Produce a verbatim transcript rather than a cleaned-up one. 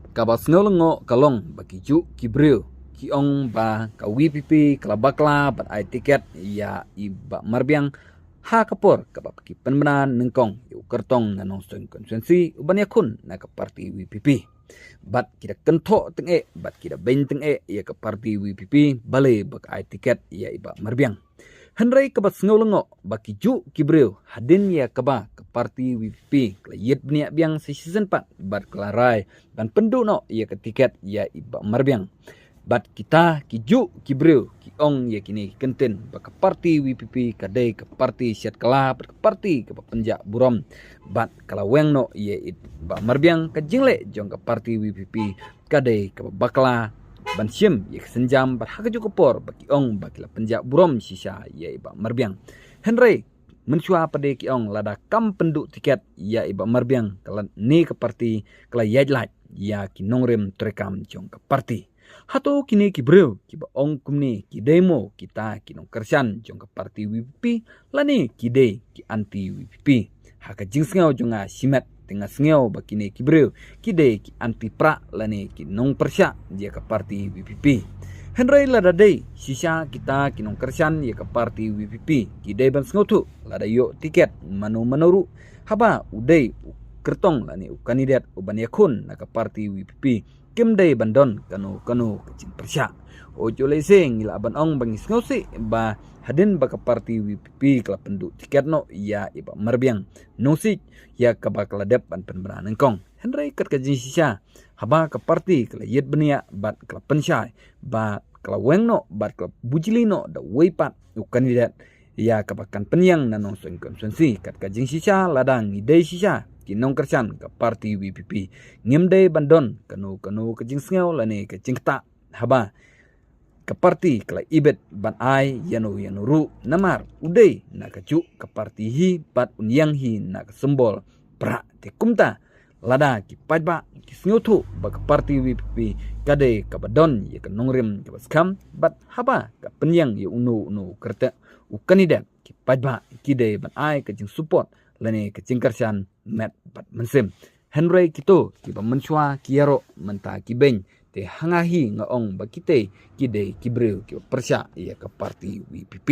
Kaba sngewlyngngoh ka long ba ki juh ki briew ki ong ba ka VPP ka la bakla ban ai tiket ïa i Bah Marbiang ha ka por kaba ki pynbna nyngkong ïa u kyrtong na Nongstoiñ constituency uban ïakhun na ka parti VPP. Bad ki da kynthoh tyngeh bad ki da beiñ tyngeh ïa ka parti VPP balei ba ka ai tiket ïa i Bah Marbiang. Hynrei kaba sngewlyngngoh ba ki juh ki briew hadien ïa kaba ka parti VPP ka la ïit bniah biang sa shisien pat bad ka la rai ban pynduh noh ïa ka tiket ïa i Bah Marbiang. Bad kita ki juh ki briew ki ong ïa kine ki kyntien ba ka parti VPP ka dei ka parti shet kylla bad ka parti kaba pynjah burom. Bad ka la weng noh ïa i Bah Marbiang ka jingleh jong ka parti VPP ka dei kaba bakla ban shim ïa ka sienjam bad ha kajuh ka por ba ki ong ba ki la pynjah burom shisha ïa i Bah Marbiang. Hynrei mynshuwa pat de ki ong lada kam pynduh tiket ïa i Bah Marbiang ka la ne ka parti ka la ïaid lait ïa ki nongrim treikam jong ka parti. Hato kine ki briew kiba ong kumne ki dei mo kita ki nongkyrshan jong ka parti VPP lane ki dei ki anti VPP? Ha ka jingsngew jong nga shimet te nga sngew ba kine ki briew ki dei ki anti prah lane ki nongpyrshah ïa ka parti VPP. Hynrei lada dei shisha kita ki nongkyrshan ïa ka parti VPP ki dei ban sngewthuh lada ïoh tiket mano mano ruh haba u dei u kyrtong lane u kandidet uban ïakhun na ka parti VPP kim dei ban don kano kano ka jingpyrshah. Hooid, lehse ngi lah ban ong ba ngi sngewsih ba hadien ba ka parti VPP ka la pynduh tiket noh ïa i Bah Marbiang, nongsiej ïa kaba ka la dep ban pynbna nyngkong. Hynrei kat ka jingshisha haba ka parti ka la ïit bniah bad ka la pynshai bad ka la weng noh bad ka la bujli noh da uwei pat u kandidet ïa kaba kan pynïeng na Nongstoiñ constituency. Kat ka jingshisha lada ngi dei shisha ki nongkyrshan ka parti VPP ngim dei ban don kano kano ka jingsngew lane ka jingktah haba ka parti ka la ibit ban ai ïano ïano ruh namar u dei na kajuh ka parti hi bad un ïeng hi na ka symbol prah. Te kumta lada ki paidbah ki sngewthuh ba ka parti VPP ka dei kaba don ïa ka nongrim kaba skhem bad haba ka pynïeng ïa uno uno u kyrteng u kandidet, ki paidbah ki dei ban ai ka jingsupport lane ka jingkyrshan met bad mynsiem. Hynrei kito kiba mynshuwa ki ïaroh mynta ki beiñ, te ha nga hi nga ong ba kitei ki dei ki briew kiba pyrshah ïa ka parti VPP.